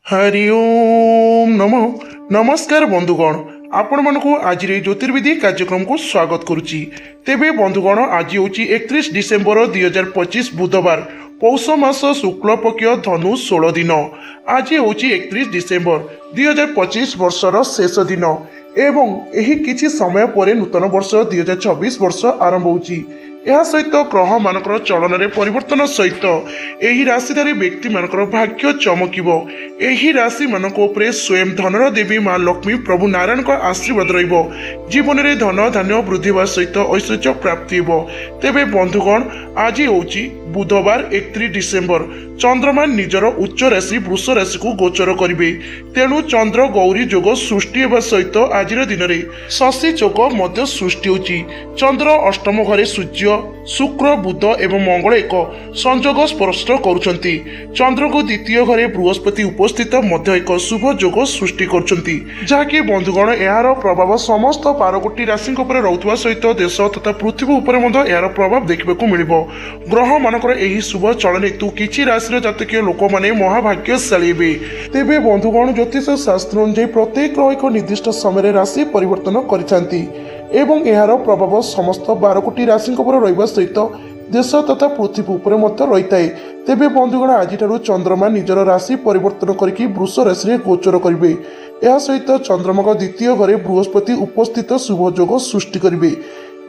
ହରି ଓମ୍ ନମଃ। ନମସ୍କାର ବନ୍ଧୁଗଣ, ଆପଣମାନଙ୍କୁ ଆଜିର ଏହି ଜ୍ୟୋତିର୍ବିଧି କାର୍ଯ୍ୟକ୍ରମକୁ ସ୍ୱାଗତ କରୁଛି। ତେବେ ବନ୍ଧୁଗଣ, ଆଜି ହେଉଛି 31 ଡିସେମ୍ବର 2025, ବୁଧବାର, ପୌଷ ମାସ ଶୁକ୍ଳପକ୍ଷ ଧନୁ 16 ଦିନ। ଆଜି ହେଉଛି 31 ଡିସେମ୍ବର 2025 ବର୍ଷର ଶେଷ ଦିନ ଏବଂ ଏହି କିଛି ସମୟ ପରେ ନୂତନ ବର୍ଷ 2026 ବର୍ଷ ଆରମ୍ଭ ହେଉଛି। ଏହା ସହିତ ଗ୍ରହମାନଙ୍କର ଚଳନରେ ପରିବର୍ତ୍ତନ ସହିତ ଏହି ରାଶିଧାରୀ ବ୍ୟକ୍ତିମାନଙ୍କର ଭାଗ୍ୟ ଚମକିବ। ଏହି ରାଶିମାନଙ୍କ ଉପରେ ସ୍ୱୟଂ ଧନର ଦେବୀ ମା ଲକ୍ଷ୍ମୀ, ପ୍ରଭୁ ନାରାୟଣଙ୍କ ଆଶୀର୍ବାଦ ରହିବ। ଜୀବନରେ ଧନ ଧାନ୍ୟ ବୃଦ୍ଧି ହେବା ସହିତ ଐଶ୍ୱର୍ଯ୍ୟ ପ୍ରାପ୍ତି ହେବ। ତେବେ ବନ୍ଧୁଗଣ, ଆଜି ହେଉଛି ବୁଧବାର, 31 ଡିସେମ୍ବର। ଚନ୍ଦ୍ରମା ନିଜର ଉଚ୍ଚ ରାଶି ବୃଷ ରାଶିକୁ ଗୋଚର କରିବେ। ତେଣୁ ଚନ୍ଦ୍ର ଗୌରୀ ଯୋଗ ସୃଷ୍ଟି ହେବା ସହିତ ଆଜିର ଦିନରେ ଶଶୀ ଯୋଗ ମଧ୍ୟ ସୃଷ୍ଟି ହେଉଛି। ଚନ୍ଦ୍ର ଅଷ୍ଟମ ଘରେ ସୂର୍ଯ୍ୟ, ଶୁକ୍ର, ବୁଧ ଏବଂ ମଙ୍ଗଳ ଏକ ସଂଯୋଗ ସ୍ପଷ୍ଟ କରୁଛନ୍ତି। ଚନ୍ଦ୍ରକୁ ଦ୍ୱିତୀୟ ଘରେ ବୃହସ୍ପତି ଉପସ୍ଥିତ ମଧ୍ୟ ଏକ ଶୁଭ ଯୋଗ ସୃଷ୍ଟି କରୁଛନ୍ତି, ଯାହାକି ବନ୍ଧୁଗଣ, ଏହାର ପ୍ରଭାବ ସମସ୍ତ 12 ଗୋଟି ରାଶିଙ୍କ ଉପରେ ରହୁଥିବା ସହିତ ଦେଶ ତଥା ପୃଥିବୀ ଉପରେ ମଧ୍ୟ ଏହାର ପ୍ରଭାବ ଦେଖିବାକୁ ମିଳିବ। ଗ୍ରହମାନଙ୍କର ଏହି ଶୁଭ ଚଳନ ହେତୁ କିଛି ରାଶିର ଜାତକୀୟ ଲୋକମାନେ ମହାଭାଗ୍ୟଶାଳୀ ହେବେ। ତେବେ ବନ୍ଧୁଗଣ, ଜ୍ୟୋତିଷ ଶାସ୍ତ୍ର ଅନୁଯାୟୀ ପ୍ରତ୍ୟେକ ଗ୍ରହ ଏକ ନିର୍ଦ୍ଦିଷ୍ଟ ସମୟରେ ରାଶି ପରିବର୍ତ୍ତନ କରିଥାନ୍ତି ଏବଂ ଏହାର ପ୍ରଭାବ ସମସ୍ତ 12 ଗୋଟି ରାଶିଙ୍କ ଉପରେ ରହିବା ସହିତ ଦେଶ ତଥା ପୃଥିବୀ ଉପରେ ମଧ୍ୟ ରହିଥାଏ। ତେବେ ବନ୍ଧୁଗଣ, ଆଜିଠାରୁ ଚନ୍ଦ୍ରମା ନିଜର ରାଶି ପରିବର୍ତ୍ତନ କରିକି ବୃଷ ରାଶିରେ ଗୋଚର କରିବେ। ଏହା ସହିତ ଚନ୍ଦ୍ରମାଙ୍କ ଦ୍ୱିତୀୟ ଘରେ ବୃହସ୍ପତି ଉପସ୍ଥିତ ଶୁଭ ଯୋଗ ସୃଷ୍ଟି କରିବେ।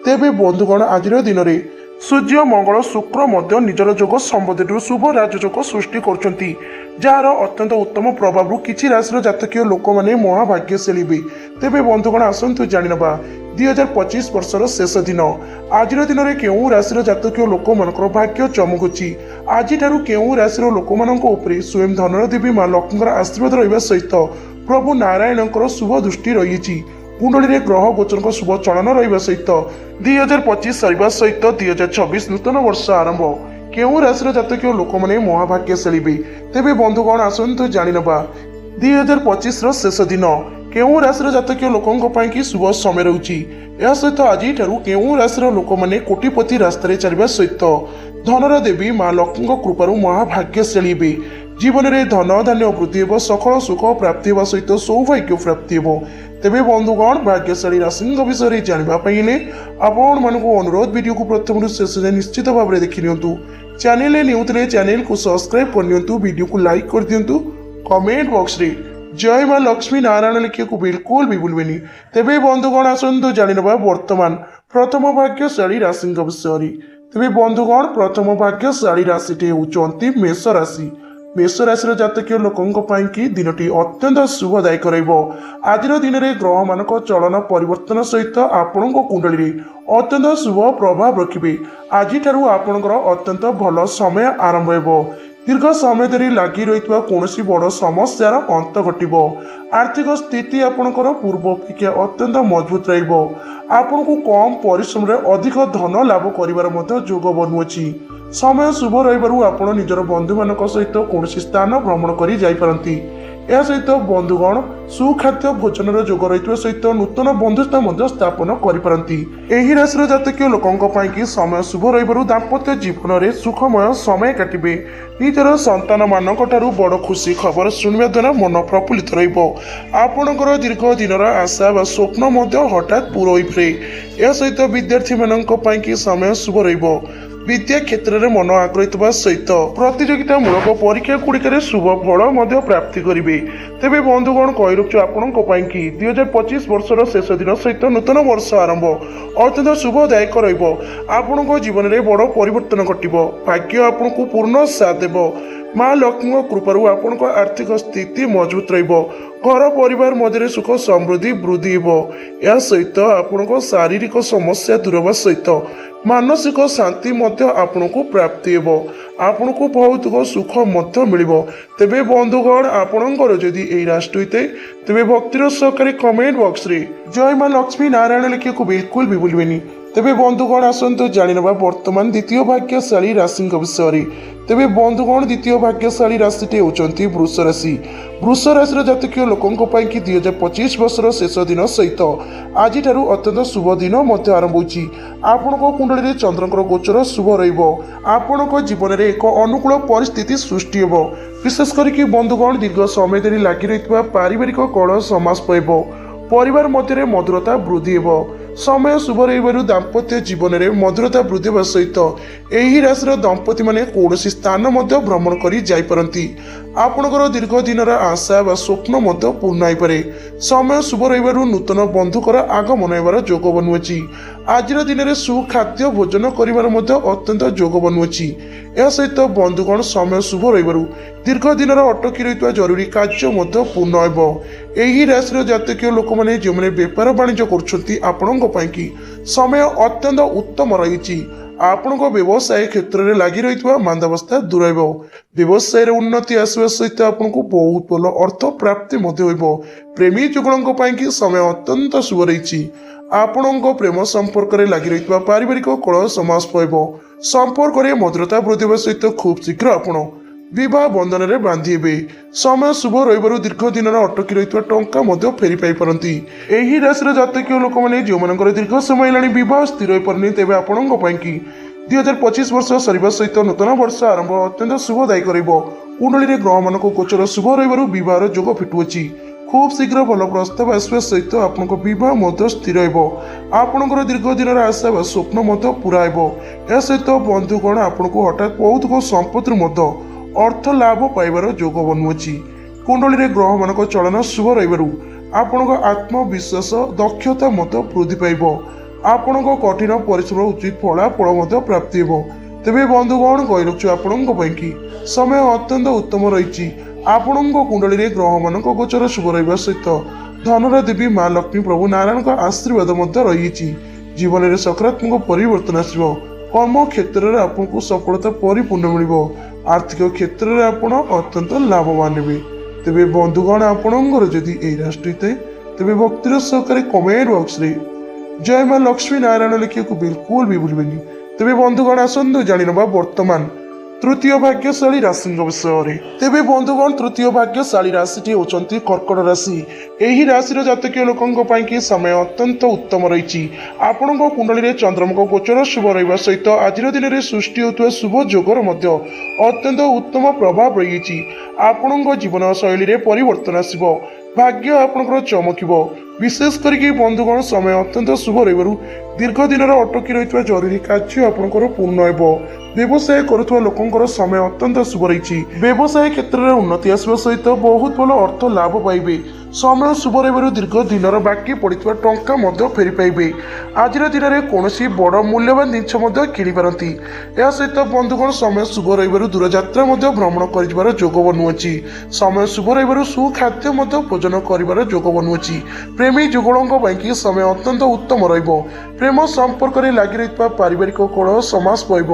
ତେବେ ବନ୍ଧୁଗଣ, ଆଜିର ଦିନରେ ସୂର୍ଯ୍ୟ, ମଙ୍ଗଳ, ଶୁକ୍ର ମଧ୍ୟ ନିଜର ଯୋଗ ସମ୍ବନ୍ଧୀରୁ ଶୁଭ ରାଜଯୋଗ ସୃଷ୍ଟି କରୁଛନ୍ତି, ଯାହାର ଅତ୍ୟନ୍ତ ଉତ୍ତମ ପ୍ରଭାବରୁ କିଛି ରାଶିର ଜାତକୀୟ ଲୋକମାନେ ମହାଭାଗ୍ୟଶାଳୀ ହେବେ। ତେବେ ବନ୍ଧୁଗଣ, ଆସନ୍ତୁ ଜାଣିନେବା 2025 ବର୍ଷର ଶେଷ ଦିନ ଆଜିର ଦିନରେ କେଉଁ ରାଶିର ଜାତକୀୟ ଲୋକମାନଙ୍କର ଭାଗ୍ୟ ଚମକୁଛି। ଆଜିଠାରୁ କେଉଁ ରାଶିର ଲୋକମାନଙ୍କ ଉପରେ ସ୍ୱୟଂ ଧନର ଦେବୀ ମା ଲକ୍ଷ୍ମୀଙ୍କର ଆଶୀର୍ବାଦ ରହିବା ସହିତ ପ୍ରଭୁ ନାରାୟଣଙ୍କର ଶୁଭ ଦୃଷ୍ଟି ରହିଛି। କୁଣ୍ଡଳୀରେ ଗ୍ରହ ଗୋଚରଙ୍କ ଶୁଭ ଚଳନ ରହିବା ସହିତ 2025 ସରିବା ସହିତ 2026 ନୂତନ ବର୍ଷ ଆରମ୍ଭ, କେଉଁ ରାଶିର ଜାତକୀୟ ଲୋକମାନେ ମହାଭାଗ୍ୟଶାଳୀ ହେବେ। ତେବେ ବନ୍ଧୁଗଣ, ଆସନ୍ତୁ ଜାଣିନେବା 2025ର ଶେଷ ଦିନ କେଉଁ ରାଶିର ଜାତକୀୟ ଲୋକଙ୍କ ପାଇଁ କି ଶୁଭ ସମୟ ରହୁଛି। ଏହା ସହିତ ଆଜିଠାରୁ କେଉଁ ରାଶିର ଲୋକମାନେ କୋଟିପତି ରାସ୍ତାରେ ଚାଲିବା ସହିତ ଧନର ଦେବୀ ମା ଲକ୍ଷ୍ମୀଙ୍କ କୃପାରୁ ମହାଭାଗ୍ୟଶାଳୀ ହେବେ। ଜୀବନରେ ଧନ ଧାନ୍ୟ ବୃଦ୍ଧି ହେବ, ସକଳ ସୁଖ ପ୍ରାପ୍ତି ହେବା ସହିତ ସୌଭାଗ୍ୟ ପ୍ରାପ୍ତି ହେବ। ତେବେ ବନ୍ଧୁଗଣ, ଭାଗ୍ୟଶାଳୀ ରାଶିଙ୍କ ବିଷୟରେ ଜାଣିବା ପାଇଁ ହେଲେ ଆପଣମାନଙ୍କୁ ଅନୁରୋଧ, ଭିଡ଼ିଓକୁ ପ୍ରଥମରୁ ଶେଷ ଯାଏଁ ନିଶ୍ଚିତ ଭାବରେ ଦେଖିନିଅନ୍ତୁ। ଚ୍ୟାନେଲରେ ନ୍ୟୁ ଥିଲେ ଚ୍ୟାନେଲକୁ ସବସ୍କ୍ରାଇବ୍ କରିନିଅନ୍ତୁ, ଭିଡ଼ିଓକୁ ଲାଇକ୍ କରିଦିଅନ୍ତୁ, କମେଣ୍ଟ ବକ୍ସରେ ଜୟ ମା ଲକ୍ଷ୍ମୀ ନାରାୟଣ ଲେଖିବାକୁ ବିଲକୁଲ ବି ଭୁଲିବେନି। ତେବେ ବନ୍ଧୁଗଣ, ଆସନ୍ତୁ ଜାଣିନେବା ବର୍ତ୍ତମାନ ପ୍ରଥମ ଭାଗ୍ୟଶାଳୀ ରାଶିଙ୍କ ବିଷୟରେ। ତେବେ ବନ୍ଧୁଗଣ, ପ୍ରଥମ ଭାଗ୍ୟଶାଳୀ ରାଶିଟି ହେଉଛନ୍ତି ମେଷ ରାଶି। ମେଷ ରାଶିର ଜାତକୀୟ ଲୋକଙ୍କ ପାଇଁ କି ଦିନଟି ଅତ୍ୟନ୍ତ ଶୁଭଦାୟକ ରହିବ। ଆଜିର ଦିନରେ ଗ୍ରହମାନଙ୍କ ଚଳନ ପରିବର୍ତ୍ତନ ସହିତ ଆପଣଙ୍କ କୁଣ୍ଡଳୀରେ ଅତ୍ୟନ୍ତ ଶୁଭ ପ୍ରଭାବ ରଖିବେ। ଆଜିଠାରୁ ଆପଣଙ୍କର ଅତ୍ୟନ୍ତ ଭଲ ସମୟ ଆରମ୍ଭ ହେବ। ଦୀର୍ଘ ସମୟ ଧରି ଲାଗି ରହିଥିବା କୌଣସି ବଡ଼ ସମସ୍ୟାର ଅନ୍ତ ଘଟିବ। ଆର୍ଥିକ ସ୍ଥିତି ଆପଣଙ୍କର ପୂର୍ବ ଅପେକ୍ଷା ଅତ୍ୟନ୍ତ ମଜବୁତ ରହିବ। ଆପଣଙ୍କୁ କମ୍ ପରିଶ୍ରମରେ ଅଧିକ ଧନ ଲାଭ କରିବାର ମଧ୍ୟ ଯୋଗ ବନୁଅଛି। ସମୟ ଶୁଭ ରହିବାରୁ ଆପଣ ନିଜର ବନ୍ଧୁମାନଙ୍କ ସହିତ କୌଣସି ସ୍ଥାନ ଭ୍ରମଣ କରି ଯାଇପାରନ୍ତି। ଏହା ସହିତ ବନ୍ଧୁଗଣ, ସୁଖାଦ୍ୟ ଭୋଜନର ଯୋଗ ରହିଥିବା ସହିତ ନୂତନ ବନ୍ଧୁତା ମଧ୍ୟ ସ୍ଥାପନ କରିପାରନ୍ତି। ଏହି ରାଶିର ଜାତକୀୟ ଲୋକଙ୍କ ପାଇଁ କି ସମୟ ଶୁଭ ରହିବାରୁ ଦାମ୍ପତ୍ୟ ଜୀବନରେ ସୁଖମୟ ସମୟ କାଟିବେ। ନିଜର ସନ୍ତାନମାନଙ୍କ ଠାରୁ ବଡ଼ ଖୁସି ଖବର ଶୁଣିବା ଦ୍ୱାରା ମନ ପ୍ରଫୁଲ୍ଲିତ ରହିବ। ଆପଣଙ୍କର ଦୀର୍ଘ ଦିନର ଆଶା ବା ସ୍ୱପ୍ନ ମଧ୍ୟ ହଠାତ୍ ପୂର ହୋଇପାରେ। ଏହା ସହିତ ବିଦ୍ୟାର୍ଥୀମାନଙ୍କ ପାଇଁ କି ସମୟ ଶୁଭ ରହିବ। ବିଦ୍ୟା କ୍ଷେତ୍ରରେ ମନ ଆଗ୍ରହୀ ଥିବା ସହିତ ପ୍ରତିଯୋଗିତାମୂଳକ ପରୀକ୍ଷା ଗୁଡ଼ିକରେ ଶୁଭ ଫଳ ମଧ୍ୟ ପ୍ରାପ୍ତି କରିବେ। ତେବେ ବନ୍ଧୁଗଣ, କହି ରଖୁଛୁ, ଆପଣଙ୍କ ପାଇଁ କି 2025 ବର୍ଷର ଶେଷ ଦିନ ସହିତ ନୂତନ ବର୍ଷ ଆରମ୍ଭ ଅତ୍ୟନ୍ତ ଶୁଭଦାୟକ ରହିବ। ଆପଣଙ୍କ ଜୀବନରେ ବଡ଼ ପରିବର୍ତ୍ତନ ଘଟିବ। ଭାଗ୍ୟ ଆପଣଙ୍କୁ ପୂର୍ଣ୍ଣ ସାଥ ଦେବ। ମା ଲକ୍ଷ୍ମୀଙ୍କ କୃପାରୁ ଆପଣଙ୍କ ଆର୍ଥିକ ସ୍ଥିତି ମଜବୁତ ରହିବ। ଘର ପରିବାର ମଧ୍ୟରେ ସୁଖ ସମୃଦ୍ଧି ବୃଦ୍ଧି ହେବ। ଏହା ସହିତ ଆପଣଙ୍କ ଶାରୀରିକ ସମସ୍ୟା ଦୂର ହେବା ସହିତ ମାନସିକ ଶାନ୍ତି ମଧ୍ୟ ଆପଣଙ୍କୁ ପ୍ରାପ୍ତି ହେବ। ଆପଣଙ୍କୁ ଭୌତିକ ସୁଖ ମଧ୍ୟ ମିଳିବ। ତେବେ ବନ୍ଧୁଗଣ, ଆପଣଙ୍କର ଯଦି ଏହି ରାଶି ହୋଇଥାଏ, ତେବେ ଭକ୍ତିର ସହକାରେ କମେଣ୍ଟ ବକ୍ସରେ ଜୟ ମା ଲକ୍ଷ୍ମୀ ନାରାୟଣ ଲେଖିବାକୁ ବିଲକୁଲ ବି ଭୁଲିବେନି। ତେବେ ବନ୍ଧୁଗଣ, ଆସନ୍ତୁ ଜାଣିନେବା ବର୍ତ୍ତମାନ ଦ୍ୱିତୀୟ ଭାଗ୍ୟଶାଳୀ ରାଶିଙ୍କ ବିଷୟରେ। ତେବେ ବନ୍ଧୁଗଣ, ଦ୍ୱିତୀୟ ଭାଗ୍ୟଶାଳୀ ରାଶିଟି ହେଉଛନ୍ତି ବୃଷ ରାଶି। ବୃଷ ରାଶିର ଜାତକୀୟ ଲୋକଙ୍କ ପାଇଁ କି 2025 ବର୍ଷର ଶେଷ ଦିନ ସହିତ ଆଜିଠାରୁ ଅତ୍ୟନ୍ତ ଶୁଭ ଦିନ ମଧ୍ୟ ଆରମ୍ଭ ହୋଇଛି। ଆପଣଙ୍କ କୁଣ୍ଡଳୀରେ ଚନ୍ଦ୍ରଙ୍କର ଗୋଚର ଶୁଭ ରହିବ। ଆପଣଙ୍କ ଜୀବନରେ ଏକ ଅନୁକୂଳ ପରିସ୍ଥିତି ସୃଷ୍ଟି ହେବ। ବିଶେଷ କରିକି ବନ୍ଧୁଗଣ, ଦୀର୍ଘ ସମୟ ଧରି ଲାଗି ରହିଥିବା ପାରିବାରିକ କଳହ ସମାପ୍ତ ହେବ। ପରିବାର ମଧ୍ୟରେ ମଧୁରତା ବୃଦ୍ଧି ହେବ। ସମୟ ଶୁଭ ରହିବାରୁ ଦାମ୍ପତ୍ୟ ଜୀବନରେ ମଧୁରତା ବୃଦ୍ଧି ହେବା ସହିତ ଏହି ରାଶିର ଦମ୍ପତିମାନେ କୌଣସି ସ୍ଥାନ ମଧ୍ୟ ଭ୍ରମଣ କରି ଯାଇପାରନ୍ତି। ଆପଣଙ୍କର ଦୀର୍ଘ ଦିନର ଆଶା ବା ସ୍ୱପ୍ନ ମଧ୍ୟ ପୂର୍ଣ୍ଣ ହୋଇପାରେ। ସମୟ ଶୁଭ ରହିବାରୁ ନୂତନ ବନ୍ଧୁଙ୍କର ଆଗମନ ହେବାର ଯୋଗ ବନୁଅଛି। ଆଜିର ଦିନରେ ସୁଖାଦ୍ୟ ଭୋଜନ କରିବାର ମଧ୍ୟ ଅତ୍ୟନ୍ତ ଯୋଗ ବନୁଅଛି। ଏହା ସହିତ ବନ୍ଧୁଗଣ, ସମୟ ଶୁଭ ରହିବାରୁ ଦୀର୍ଘ ଦିନର ଅଟକି ରହିଥିବା ଜରୁରୀ କାର୍ଯ୍ୟ ମଧ୍ୟ ପୂର୍ଣ୍ଣ ହେବ। ଏହି ରାଶିର ଜାତକୀୟ ଲୋକମାନେ ଯେଉଁମାନେ ବେପାର ବାଣିଜ୍ୟ କରୁଛନ୍ତି, ଆପଣଙ୍କ ପାଇଁକି ସମୟ ଅତ୍ୟନ୍ତ ଉତ୍ତମ ରହିଛି। ଆପଣଙ୍କ ବ୍ୟବସାୟ କ୍ଷେତ୍ରରେ ଲାଗି ରହିଥିବା ମାନ୍ଦାବସ୍ଥା ଦୂର ହେବ। ବ୍ୟବସାୟରେ ଉନ୍ନତି ଆସିବା ସହିତ ଆପଣଙ୍କୁ ବହୁତ ଭଲ ଅର୍ଥ ପ୍ରାପ୍ତି ମଧ୍ୟ ହେବ। ପ୍ରେମୀ ଯୁଗଳଙ୍କ ପାଇଁକି ସମୟ ଅତ୍ୟନ୍ତ ଶୁଭ ରହିଛି। ଆପଣଙ୍କ ପ୍ରେମ ସମ୍ପର୍କରେ ଲାଗି ରହିଥିବା ପାରିବାରିକ କଳହ ସମାପ୍ତ ହେବ। ସମ୍ପର୍କରେ ମଧୁରତା ବୃଦ୍ଧି ହେବା ସହିତ ଖୁବ୍ ଶୀଘ୍ର ଆପଣ ବିବାହ ବନ୍ଧନରେ ବାନ୍ଧି ହେବେ। ସମୟ ଶୁଭ ରହିବାରୁ ଦୀର୍ଘ ଦିନର ଅଟକି ରହିଥିବା ଟଙ୍କା ମଧ୍ୟ ଫେରି ପାଇପାରନ୍ତି। ଏହି ରାଶିର ଜାତକୀୟ ଲୋକମାନେ ଯେଉଁମାନଙ୍କର ଦୀର୍ଘ ସମୟ ହେଲାଣି ବିବାହ ସ୍ଥିର ହୋଇପାରୁନି, ତେବେ ଆପଣଙ୍କ ପାଇଁକି 2025 ବର୍ଷ ସରିବା ସହିତ ନୂତନ ବର୍ଷ ଆରମ୍ଭ ଅତ୍ୟନ୍ତ ଶୁଭଦାୟକ ରହିବ। କୁଣ୍ଡଳୀରେ ଗ୍ରହମାନଙ୍କ ଗୋଚର ଶୁଭ ରହିବାରୁ ବିବାହର ଯୋଗ ଫିଟୁଅଛି। ଖୁବ୍ ଶୀଘ୍ର ଭଲ ପ୍ରସ୍ତାବ ଆସିବା ସହିତ ଆପଣଙ୍କ ବିବାହ ମଧ୍ୟ ସ୍ଥିର ହେବ। ଆପଣଙ୍କର ଦୀର୍ଘ ଦିନର ଆଶା ବା ସ୍ୱପ୍ନ ମଧ୍ୟ ପୂରା ହେବ। ଏହା ସହିତ ବନ୍ଧୁଗଣ, ଆପଣଙ୍କୁ ହଠାତ୍ ପୌତୁକ ସମ୍ପତ୍ତିରୁ ମଧ୍ୟ ଅର୍ଥ ଲାଭ ପାଇବାର ଯୋଗ ବନୁଅଛି। କୁଣ୍ଡଳୀରେ ଗ୍ରହମାନଙ୍କ ଚଳନ ଶୁଭ ରହିବାରୁ ଆପଣଙ୍କ ଆତ୍ମବିଶ୍ୱାସ, ଦକ୍ଷତା ମଧ୍ୟ ବୃଦ୍ଧି ପାଇବ। ଆପଣଙ୍କ କଠିନ ପରିଶ୍ରମର ଉଚିତ ଫଳାଫଳ ମଧ୍ୟ ପ୍ରାପ୍ତି ହେବ। ତେବେ ବନ୍ଧୁଗଣ, କହି ରଖୁଛୁ ଆପଣଙ୍କ ପାଇଁକି ସମୟ ଅତ୍ୟନ୍ତ ଉତ୍ତମ ରହିଛି। ଆପଣଙ୍କ କୁଣ୍ଡଳୀରେ ଗ୍ରହମାନଙ୍କ ଗୋଚର ଶୁଭ ରହିବା ସହିତ ଧନର ଦେବୀ ମା ଲକ୍ଷ୍ମୀ, ପ୍ରଭୁ ନାରାୟଣଙ୍କ ଆଶୀର୍ବାଦ ମଧ୍ୟ ରହିଛି। ଜୀବନରେ ସକାରାତ୍ମକ ପରିବର୍ତ୍ତନ ଆସିବ। କର୍ମ କ୍ଷେତ୍ରରେ ଆପଣଙ୍କୁ ସଫଳତା ପରିପୂର୍ଣ୍ଣ ମିଳିବ। ଆର୍ଥିକ କ୍ଷେତ୍ରରେ ଆପଣ ଅତ୍ୟନ୍ତ ଲାଭବାନ ହେବେ। ତେବେ ବନ୍ଧୁଗଣ, ଆପଣଙ୍କର ଯଦି ଏହି ରାଶି ହୋଇଥାଏ, ତେବେ ଭକ୍ତିର ସହକାରେ କମେଣ୍ଟ ବକ୍ସରେ ଜୟ ମା ଲକ୍ଷ୍ମୀ ନାରାୟଣ ଲେଖିବାକୁ ବିଲକୁଲ ବି ଭୁଲିବେନି। ତେବେ ବନ୍ଧୁଗଣ, ଆସନ୍ତୁ ଜାଣିନେବା ବର୍ତ୍ତମାନ ତୃତୀୟ ଭାଗ୍ୟଶାଳୀ ରାଶିଙ୍କ ବିଷୟରେ। ତେବେ ବନ୍ଧୁଗଣ, ତୃତୀୟ ଭାଗ୍ୟଶାଳୀ ରାଶିଟି ହେଉଛନ୍ତି କର୍କଟ ରାଶି। ଏହି ରାଶିର ଜାତକୀୟ ଲୋକଙ୍କ ପାଇଁକି ସମୟ ଅତ୍ୟନ୍ତ ଉତ୍ତମ ରହିଛି। ଆପଣଙ୍କ କୁଣ୍ଡଳୀରେ ଚନ୍ଦ୍ରଙ୍କ ଗୋଚର ଶୁଭ ରହିବା ସହିତ ଆଜିର ଦିନରେ ସୃଷ୍ଟି ହେଉଥିବା ଶୁଭ ଯୋଗର ମଧ୍ୟ ଅତ୍ୟନ୍ତ ଉତ୍ତମ ପ୍ରଭାବ ରହିଛି। ଆପଣଙ୍କ ଜୀବନ ଶୈଳୀରେ ପରିବର୍ତ୍ତନ ଆସିବ। ଭାଗ୍ୟ ଆପଣଙ୍କର ଚମକିବ। ବିଶେଷ କରିକି ବନ୍ଧୁଗଣ, ସମୟ ଅତ୍ୟନ୍ତ ଶୁଭ ରହିବାରୁ ଦୀର୍ଘ ଦିନର ଅଟକି ରହିଥିବା ଜରୁରୀ କାର୍ଯ୍ୟ ଆପଣଙ୍କର ପୂର୍ଣ୍ଣ ହେବ। ବ୍ୟବସାୟ କରୁଥିବା ଲୋକଙ୍କର ସମୟ ଅତ୍ୟନ୍ତ ଶୁଭ ରହିଛି। ବ୍ୟବସାୟ କ୍ଷେତ୍ରରେ ଉନ୍ନତି ଆସିବା ସହିତ ବହୁତ ଭଲ ଅର୍ଥ ଲାଭ ପାଇବେ। ସମୟ ଶୁଭ ରହିବାରୁ ଦୀର୍ଘ ଦିନର ବାକି ପଡ଼ିଥିବା ଟଙ୍କା ମଧ୍ୟ ଫେରି ପାଇବେ। ଆଜିର ଦିନରେ କୌଣସି ବଡ଼ ମୂଲ୍ୟବାନ ଜିନିଷ ମଧ୍ୟ କିଣିପାରନ୍ତି। ଏହା ସହିତ ବନ୍ଧୁଗଣ, ସମୟ ଶୁଭ ରହିବାରୁ ଦୂରଯାତ୍ରା ମଧ୍ୟ ଭ୍ରମଣ କରିଯିବାର ଯୋଗ ବନୁଅଛି। ସମୟ ଶୁଭ ରହିବାରୁ ସୁଖାଦ୍ୟ ମଧ୍ୟ ଭୋଜନ କରିବାର ଯୋଗ ବନୁଅଛି। ପ୍ରେମୀ ଯୁଗଳଙ୍କ ପାଇଁକି ସମୟ ଅତ୍ୟନ୍ତ ଉତ୍ତମ ରହିବ। ପ୍ରେମ ସମ୍ପର୍କରେ ଲାଗି ରହିଥିବା ପାରିବାରିକ କଳହ ସମାପ୍ତ ହେବ।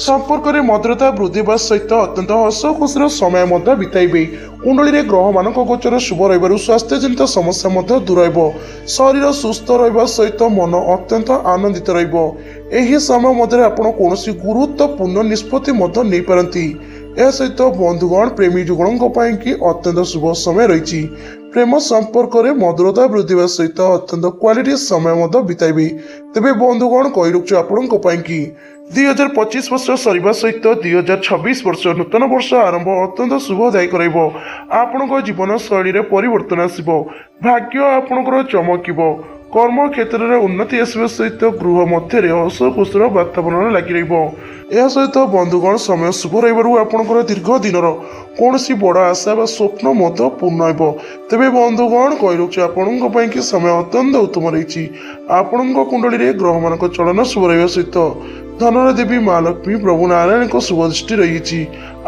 ସମ୍ପର୍କରେ ମଧୁରତା ବୃଦ୍ଧି ହେବା ସହିତ ଅତ୍ୟନ୍ତ ହସ ଖୁସିର ସମୟ ମଧ୍ୟ ବିତାଇବେ। କୁଣ୍ଡଳୀରେ ଗ୍ରହମାନଙ୍କ ଗୋଚର ଶୁଭ ରହିବାରୁ ସ୍ୱାସ୍ଥ୍ୟଜନିତ ସମସ୍ୟା ମଧ୍ୟ ଦୂର ହେବ। ଶରୀର ସୁସ୍ଥ ରହିବା ସହିତ ମନ ଅତ୍ୟନ୍ତ ଆନନ୍ଦିତ ରହିବ। ଏହି ସମୟ ମଧ୍ୟରେ ଆପଣ କୌଣସି ଗୁରୁତ୍ୱପୂର୍ଣ୍ଣ ନିଷ୍ପତ୍ତି ମଧ୍ୟ ନେଇପାରନ୍ତି। ଏହା ସହିତ ବନ୍ଧୁଗଣ, ପ୍ରେମୀ ଯୁଗଳଙ୍କ ପାଇଁକି ଅତ୍ୟନ୍ତ ଶୁଭ ସମୟ ରହିଛି। ପ୍ରେମ ସମ୍ପର୍କରେ ମଧୁରତା ବୃଦ୍ଧି ହେବା ସହିତ ଅତ୍ୟନ୍ତ କ୍ୱାଲିଟି ସମୟ ମଧ୍ୟ ବିତାଇବେ। ତେବେ ବନ୍ଧୁଗଣ, କହି ରଖୁଛୁ ଆପଣଙ୍କ ପାଇଁକି 2025 ବର୍ଷ ସରିବା ସହିତ 2026 ବର୍ଷ ନୂତନ ବର୍ଷ ଆରମ୍ଭ ଅତ୍ୟନ୍ତ ଶୁଭଦାୟକ ରହିବ। ଆପଣଙ୍କ ଜୀବନ ଶୈଳୀରେ ପରିବର୍ତ୍ତନ ଆସିବ। ଭାଗ୍ୟ ଆପଣଙ୍କର ଚମକିବ। କର୍ମ କ୍ଷେତ୍ରରେ ଉନ୍ନତି ଆସିବା ସହିତ ଗୃହ ମଧ୍ୟରେ ହସ ଖୁସିର ବାତାବରଣ ଲାଗି ରହିବ। ଏହା ସହିତ ବନ୍ଧୁଗଣ, ସମୟ ଶୁଭ ରହିବାରୁ ଆପଣଙ୍କର ଦୀର୍ଘ ଦିନର କୌଣସି ବଡ଼ ଆଶା ବା ସ୍ୱପ୍ନ ମଧ୍ୟ ପୂର୍ଣ୍ଣ ହେବ। ତେବେ ବନ୍ଧୁଗଣ, କହି ରଖୁଛୁ ଆପଣଙ୍କ ପାଇଁକି ସମୟ ଅତ୍ୟନ୍ତ ଉତ୍ତମ ରହିଛି। ଆପଣଙ୍କ କୁଣ୍ଡଳୀରେ ଗ୍ରହମାନଙ୍କ ଚଳନ ଶୁଭ ରହିବା ସହିତ ଧନର ଦେବୀ ମା ଲକ୍ଷ୍ମୀ, ପ୍ରଭୁ ନାରାୟଣଙ୍କ ଶୁଭ ଦୃଷ୍ଟି ରହିଛି।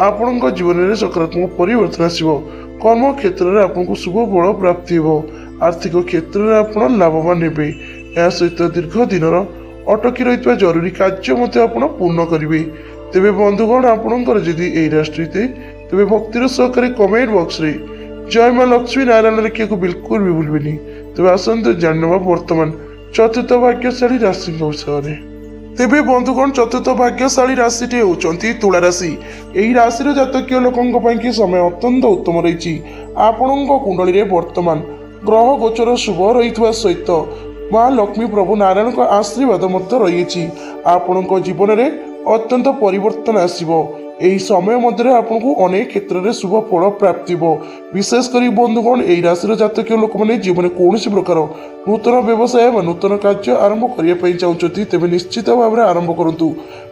ଆପଣଙ୍କ ଜୀବନରେ ସକାରାତ୍ମକ ପରିବର୍ତ୍ତନ ଆସିବ। କର୍ମ କ୍ଷେତ୍ରରେ ଆପଣଙ୍କୁ ଶୁଭ ଫଳ ପ୍ରାପ୍ତି ହେବ। ଆର୍ଥିକ କ୍ଷେତ୍ରରେ ଆପଣ ଲାଭବାନ ହେବେ। ଏହା ସହିତ ଦୀର୍ଘ ଦିନର ଅଟକି ରହିଥିବା ଜରୁରୀ କାର୍ଯ୍ୟ ମଧ୍ୟ ଆପଣ ପୂର୍ଣ୍ଣ କରିବେ। ତେବେ ବନ୍ଧୁଗଣ, ଆପଣଙ୍କର ଯଦି ଏହି ରାଶି ହୋଇଥାଏ, ତେବେ ଭକ୍ତିର ସହକାରେ କମେଣ୍ଟ ବକ୍ସରେ ଜୟ ମା ଲକ୍ଷ୍ମୀ ନାରାୟଣ ଲେଖିବାକୁ ବିଲକୁଲ ବି ଭୁଲିବେନି। ତେବେ ଆସନ୍ତୁ ଜାଣିନେବା ବର୍ତ୍ତମାନ ଚତୁର୍ଥ ଭାଗ୍ୟଶାଳୀ ରାଶିଙ୍କ ବିଷୟରେ। ତେବେ ବନ୍ଧୁଗଣ, ଚତୁର୍ଥ ଭାଗ୍ୟଶାଳୀ ରାଶିଟି ହେଉଛନ୍ତି ତୁଳା ରାଶି। ଏହି ରାଶିର ଜାତକୀୟ ଲୋକଙ୍କ ପାଇଁ କି ସମୟ ଅତ୍ୟନ୍ତ ଉତ୍ତମ ରହିଛି। ଆପଣଙ୍କ କୁଣ୍ଡଳୀରେ ବର୍ତ୍ତମାନ ଗ୍ରହ ଗୋଚର ଶୁଭ ରହିଥିବା ସହିତ ମା ଲକ୍ଷ୍ମୀ ପ୍ରଭୁ ନାରାୟଣଙ୍କ ଆଶୀର୍ବାଦ ମଧ୍ୟ ରହିଅଛି। ଆପଣଙ୍କ ଜୀବନରେ ଅତ୍ୟନ୍ତ ପରିବର୍ତ୍ତନ ଆସିବ। ଏହି ସମୟ ମଧ୍ୟରେ ଆପଣଙ୍କୁ ଅନେକ କ୍ଷେତ୍ରରେ ଶୁଭ ଫଳ ପ୍ରାପ୍ତି ହେବ। ବିଶେଷ କରି ବନ୍ଧୁଗଣ, ଏହି ରାଶିର ଜାତକୀୟ ଲୋକମାନେ ଯେଉଁମାନେ କୌଣସି ପ୍ରକାର ନୂତନ ବ୍ୟବସାୟ ବା ନୂତନ କାର୍ଯ୍ୟ ଆରମ୍ଭ କରିବା ପାଇଁ ଚାହୁଁଛନ୍ତି, ତେବେ ନିଶ୍ଚିତ ଭାବରେ ଆରମ୍ଭ କରନ୍ତୁ।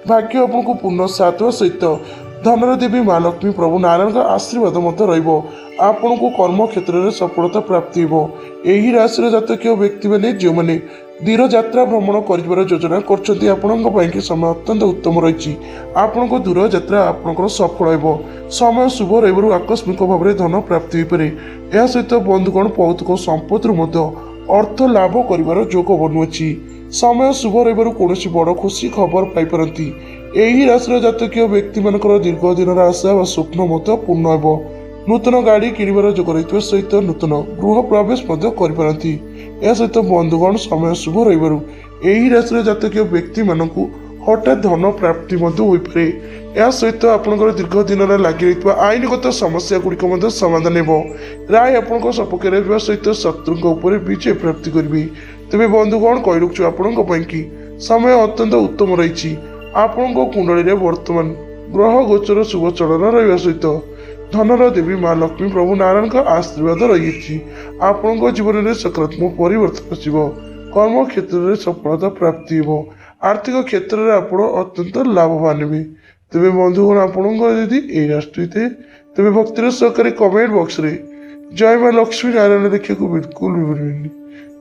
ଭାଗ୍ୟ ଆପଣଙ୍କୁ ପୂର୍ଣ୍ଣ ସାଥ ଦେବା ସହିତ ଧନର ଦେବୀ ମା ଲକ୍ଷ୍ମୀ ପ୍ରଭୁ ନାରାୟଣଙ୍କ ଆଶୀର୍ବାଦ ମଧ୍ୟ ରହିବ। ଆପଣଙ୍କୁ କର୍ମ କ୍ଷେତ୍ରରେ ସଫଳତା ପ୍ରାପ୍ତି ହେବ। ଏହି ରାଶିର ଜାତକୀୟ ବ୍ୟକ୍ତିମାନେ ଯେଉଁମାନେ ଦୂର ଯାତ୍ରା ଭ୍ରମଣ କରିବାର ଯୋଜନା କରୁଛନ୍ତି, ଆପଣଙ୍କ ପାଇଁକି ସମୟ ଅତ୍ୟନ୍ତ ଉତ୍ତମ ରହିଛି। ଆପଣଙ୍କ ଦୂର ଯାତ୍ରା ଆପଣଙ୍କର ସଫଳ ହେବ। ସମୟ ଶୁଭ ରହିବାରୁ ଆକସ୍ମିକ ଭାବରେ ଧନ ପ୍ରାପ୍ତି ହୋଇପାରେ। ଏହା ସହିତ ବନ୍ଧୁଗଣ, ପୈତୃକ ସମ୍ପତ୍ତିରୁ ମଧ୍ୟ ଅର୍ଥ ଲାଭ କରିବାର ଯୋଗ ବନୁଅଛି। ସମୟ ଶୁଭ ରହିବାରୁ କୌଣସି ବଡ଼ ଖୁସି ଖବର ପାଇପାରନ୍ତି। ଏହି ରାଶିର ଜାତକୀୟ ବ୍ୟକ୍ତିମାନଙ୍କର ଦୀର୍ଘ ଦିନର ଆଶା ବା ସ୍ୱପ୍ନ ମଧ୍ୟ ପୂର୍ଣ୍ଣ ହେବ। ନୂତନ ଗାଡ଼ି କିଣିବାର ଯୋଗ ରହିଥିବା ସହିତ ନୂତନ ଗୃହ ପ୍ରବେଶ ମଧ୍ୟ କରିପାରନ୍ତି। ଏହା ସହିତ ବନ୍ଧୁଗଣ, ସମୟ ଶୁଭ ରହିବାରୁ ଏହି ରାଶିର ଜାତକୀୟ ବ୍ୟକ୍ତିମାନଙ୍କୁ ହଠାତ୍ ଧନ ପ୍ରାପ୍ତି ମଧ୍ୟ ହୋଇପାରେ। ଏହା ସହିତ ଆପଣଙ୍କର ଦୀର୍ଘ ଦିନର ଲାଗି ରହିଥିବା ଆଇନଗତ ସମସ୍ୟା ଗୁଡ଼ିକ ମଧ୍ୟ ସମାଧାନ ହେବ। ରାୟ ଆପଣଙ୍କ ସପକ୍ଷରେ ହେବା ସହିତ ଶତ୍ରୁଙ୍କ ଉପରେ ବିଜୟ ପ୍ରାପ୍ତି କରିବେ। ତେବେ ବନ୍ଧୁଗଣ, କହି ରଖୁଛୁ ଆପଣଙ୍କ ପାଇଁ କି ସମୟ ଅତ୍ୟନ୍ତ ଉତ୍ତମ ରହିଛି। ଆପଣଙ୍କ କୁଣ୍ଡଳୀରେ ବର୍ତ୍ତମାନ ଗ୍ରହ ଗୋଚର ଶୁଭ ଚଳନ ରହିବା ସହିତ ଧନର ଦେବୀ ମା ଲକ୍ଷ୍ମୀ ପ୍ରଭୁ ନାରାୟଣଙ୍କ ଆଶୀର୍ବାଦ ରହିଛି। ଆପଣଙ୍କ ଜୀବନରେ ସକାରାତ୍ମକ ପରିବର୍ତ୍ତନ ଆସିବ। କର୍ମ କ୍ଷେତ୍ରରେ ସଫଳତା ପ୍ରାପ୍ତି ହେବ। ଆର୍ଥିକ କ୍ଷେତ୍ରରେ ଆପଣ ଅତ୍ୟନ୍ତ ଲାଭବାନ ହେବେ। ତେବେ ବନ୍ଧୁଗଣ, ଆପଣଙ୍କର ଯଦି ଏହି ରାଶି ହୋଇଥାଏ, ତେବେ ଭକ୍ତିର ସହକାରେ କମେଣ୍ଟ ବକ୍ସରେ ଜୟ ମା ଲକ୍ଷ୍ମୀ ନାରାୟଣ ଲେଖିବାକୁ ବିଲକୁଲ ବି ଭୁଲିବେନି।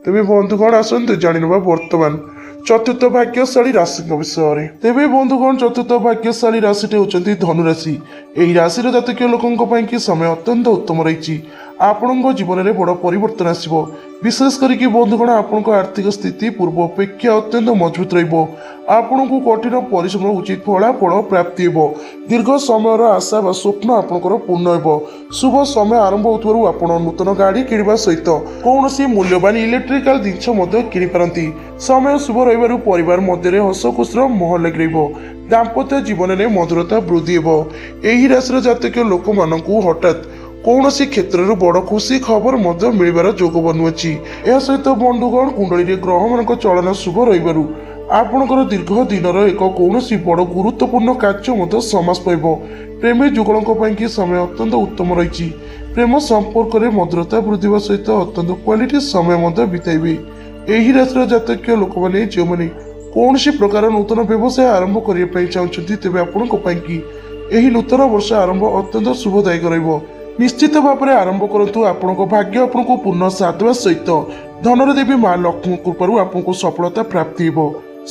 ତେବେ ବନ୍ଧୁଗଣ, ଆସନ୍ତୁ ଜାଣିନେବା ବର୍ତ୍ତମାନ ଚତୁର୍ଥ ଭାଗ୍ୟଶାଳୀ ରାଶିଙ୍କ ବିଷୟରେ। ତେବେ ବନ୍ଧୁଗଣ, ଚତୁର୍ଥ ଭାଗ୍ୟଶାଳୀ ରାଶିଟି ହେଉଛନ୍ତି ଧନୁରାଶି। ଏହି ରାଶିର ଜାତକୀୟ ଲୋକଙ୍କ ପାଇଁ କି ସମୟ ଅତ୍ୟନ୍ତ ଉତ୍ତମ ରହିଛି। ଆପଣଙ୍କ ଜୀବନରେ ବଡ଼ ପରିବର୍ତ୍ତନ ଆସିବ। ବିଶେଷ କରିକି ବନ୍ଧୁଗଣ, ଆପଣଙ୍କ ଆର୍ଥିକ ସ୍ଥିତି ପୂର୍ବ ଅପେକ୍ଷା ଅତ୍ୟନ୍ତ ମଜବୁତ ରହିବ। ଆପଣଙ୍କୁ କଠିନ ପରିଶ୍ରମ ଉଚିତ ଫଳାଫଳ ପ୍ରାପ୍ତି ହେବ। ଦୀର୍ଘ ସମୟର ଆଶା ବା ସ୍ୱପ୍ନ ଆପଣଙ୍କର ପୂର୍ଣ୍ଣ ହେବ। ଶୁଭ ସମୟ ଆରମ୍ଭ ହେଉଥିବାରୁ ଆପଣ ନୂତନ ଗାଡ଼ି କିଣିବା ସହିତ କୌଣସି ମୂଲ୍ୟବାନ ଇଲେକ୍ଟ୍ରିକାଲ ଜିନିଷ ମଧ୍ୟ କିଣିପାରନ୍ତି। ସମୟ ଶୁଭ ରହିବାରୁ ପରିବାର ମଧ୍ୟରେ ହସ ଖୁସିର ମାହୋଲ ଲାଗି ରହିବ। ଦାମ୍ପତ୍ୟ ଜୀବନରେ ମଧୁରତା ବୃଦ୍ଧି ହେବ। ଏହି ରାଶିର ଜାତକୀୟ ଲୋକମାନଙ୍କୁ ହଠାତ୍ କୌଣସି କ୍ଷେତ୍ରରୁ ବଡ଼ ଖୁସି ଖବର ମଧ୍ୟ ମିଳିବାର ଯୋଗ ବନୁଅଛି। ଏହା ସହିତ ବନ୍ଧୁଗଣ, କୁଣ୍ଡଳୀରେ ଗ୍ରହମାନଙ୍କ ଚଳନ ଶୁଭ ରହିବାରୁ ଆପଣଙ୍କର ଦୀର୍ଘ ଦିନର ଏକ କୌଣସି ବଡ଼ ଗୁରୁତ୍ୱପୂର୍ଣ୍ଣ କାର୍ଯ୍ୟ ମଧ୍ୟ ସମାପ୍ତ ହେବ। ପ୍ରେମୀ ଯୁଗଳଙ୍କ ପାଇଁକି ସମୟ ଅତ୍ୟନ୍ତ ଉତ୍ତମ ରହିଛି। ପ୍ରେମ ସମ୍ପର୍କରେ ମଧୁରତା ବୃଦ୍ଧି ହେବା ସହିତ ଅତ୍ୟନ୍ତ କ୍ୱାଲିଟି ସମୟ ମଧ୍ୟ ବିତାଇବେ। ଏହି ରାଶିର ଜାତକୀୟ ଲୋକମାନେ ଯେଉଁମାନେ କୌଣସି ପ୍ରକାର ନୂତନ ବ୍ୟବସାୟ ଆରମ୍ଭ କରିବା ପାଇଁ ଚାହୁଁଛନ୍ତି, ତେବେ ଆପଣଙ୍କ ପାଇଁକି ଏହି ନୂତନ ବର୍ଷ ଆରମ୍ଭ ଅତ୍ୟନ୍ତ ଶୁଭଦାୟକ ରହିବ। ନିଶ୍ଚିତ ଭାବରେ ଆରମ୍ଭ କରନ୍ତୁ। ଆପଣଙ୍କ ଭାଗ୍ୟ ଆପଣଙ୍କୁ ପୂର୍ଣ୍ଣ ସାଥ ଦେବା ସହିତ ଧନର ଦେବୀ ମା ଲକ୍ଷ୍ମୀ କୃପାରୁ ଆପଣଙ୍କୁ ସଫଳତା ପ୍ରାପ୍ତି ହେବ।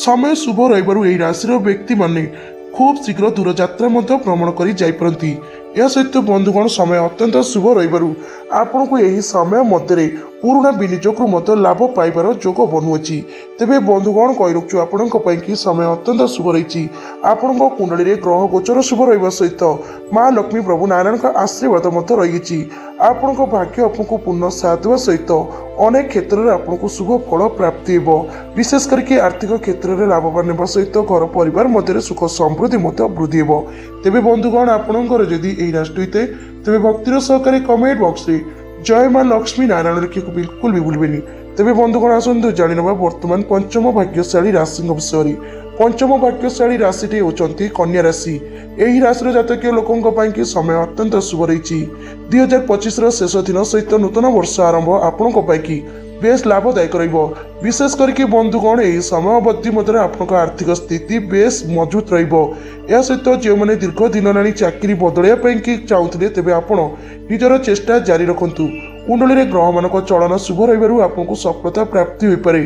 ସମୟ ଶୁଭ ରହିବାରୁ ଏହି ରାଶିର ବ୍ୟକ୍ତିମାନେ ଖୁବ୍ ଶୀଘ୍ର ଦୂରଯାତ୍ରା ମଧ୍ୟ ଭ୍ରମଣ କରି ଯାଇପାରନ୍ତି। ଏହା ସହିତ ବନ୍ଧୁଗଣ, ସମୟ ଅତ୍ୟନ୍ତ ଶୁଭ ରହିବାରୁ ଆପଣଙ୍କୁ ଏହି ସମୟ ମଧ୍ୟରେ ପୁରୁଣା ବିନିଯୋଗରୁ ମଧ୍ୟ ଲାଭ ପାଇବାର ଯୋଗ ବନୁଅଛି। ତେବେ ବନ୍ଧୁଗଣ, କହି ରଖୁଛୁ ଆପଣଙ୍କ ପାଇଁ କି ସମୟ ଅତ୍ୟନ୍ତ ଶୁଭ ରହିଛି। ଆପଣଙ୍କ କୁଣ୍ଡଳୀରେ ଗ୍ରହ ଗୋଚର ଶୁଭ ରହିବା ସହିତ ମା ଲକ୍ଷ୍ମୀ ପ୍ରଭୁ ନାରାୟଣଙ୍କ ଆଶୀର୍ବାଦ ମଧ୍ୟ ରହିଛି। ଆପଣଙ୍କ ଭାଗ୍ୟ ଆପଣଙ୍କୁ ପୂର୍ଣ୍ଣ ସାଥ ଦେବା ସହିତ ଅନେକ କ୍ଷେତ୍ରରେ ଆପଣଙ୍କୁ ଶୁଭ ଫଳ ପ୍ରାପ୍ତି ହେବ। ବିଶେଷ କରିକି ଆର୍ଥିକ କ୍ଷେତ୍ରରେ ଲାଭବାନ ହେବା ସହିତ ଘର ପରିବାର ମଧ୍ୟରେ ସୁଖ ସମୃଦ୍ଧି ମଧ୍ୟ ବୃଦ୍ଧି ହେବ। ତେବେ ବନ୍ଧୁଗଣ, ଆପଣଙ୍କର ଯଦି ଏହି ରାଶି ହୋଇଥାଏ, ତେବେ ଭକ୍ତିର ସହକାରେ କମେଣ୍ଟ ବକ୍ସରେ ଜୟ ମା ଲକ୍ଷ୍ମୀ ନାରାୟଣ ଲେଖିବାକୁ ବିଲକୁଲ ବି ଭୁଲିବେନି। ତେବେ ବନ୍ଧୁଗଣ, ଆସନ୍ତୁ ଜାଣିନେବା ବର୍ତ୍ତମାନ ପଞ୍ଚମ ଭାଗ୍ୟଶାଳୀ ରାଶିଙ୍କ ବିଷୟରେ। ପଞ୍ଚମ ଭାଗ୍ୟଶାଳୀ ରାଶିଟି ହେଉଛନ୍ତି କନ୍ୟା ରାଶି। ଏହି ରାଶିର ଜାତକୀୟ ଲୋକଙ୍କ ପାଇଁକି ସମୟ ଅତ୍ୟନ୍ତ ଶୁଭ ରହିଛି। 2025ର ଶେଷ ଦିନ ସହିତ ନୂତନ ବର୍ଷ ଆରମ୍ଭ ଆପଣଙ୍କ ପାଇଁକି ବେଶ ଲାଭଦାୟକ ରହିବ। ବିଶେଷ କରିକି ବନ୍ଧୁଗଣ, ଏହି ସମୟ ଅବଧି ମଧ୍ୟରେ ଆପଣଙ୍କ ଆର୍ଥିକ ସ୍ଥିତି ବେଶ ମଜବୁତ ରହିବ। ଏହା ସହିତ ଯେଉଁମାନେ ଦୀର୍ଘ ଦିନ ହେଲାଣି ଚାକିରି ବଦଳାଇବା ପାଇଁ କି ଚାହୁଁଥିଲେ, ତେବେ ଆପଣ ନିଜର ଚେଷ୍ଟା ଜାରି ରଖନ୍ତୁ। କୁଣ୍ଡଳୀରେ ଗ୍ରହମାନଙ୍କ ଚଳନ ଶୁଭ ରହିବାରୁ ଆପଣଙ୍କୁ ସଫଳତା ପ୍ରାପ୍ତି ହୋଇପାରେ।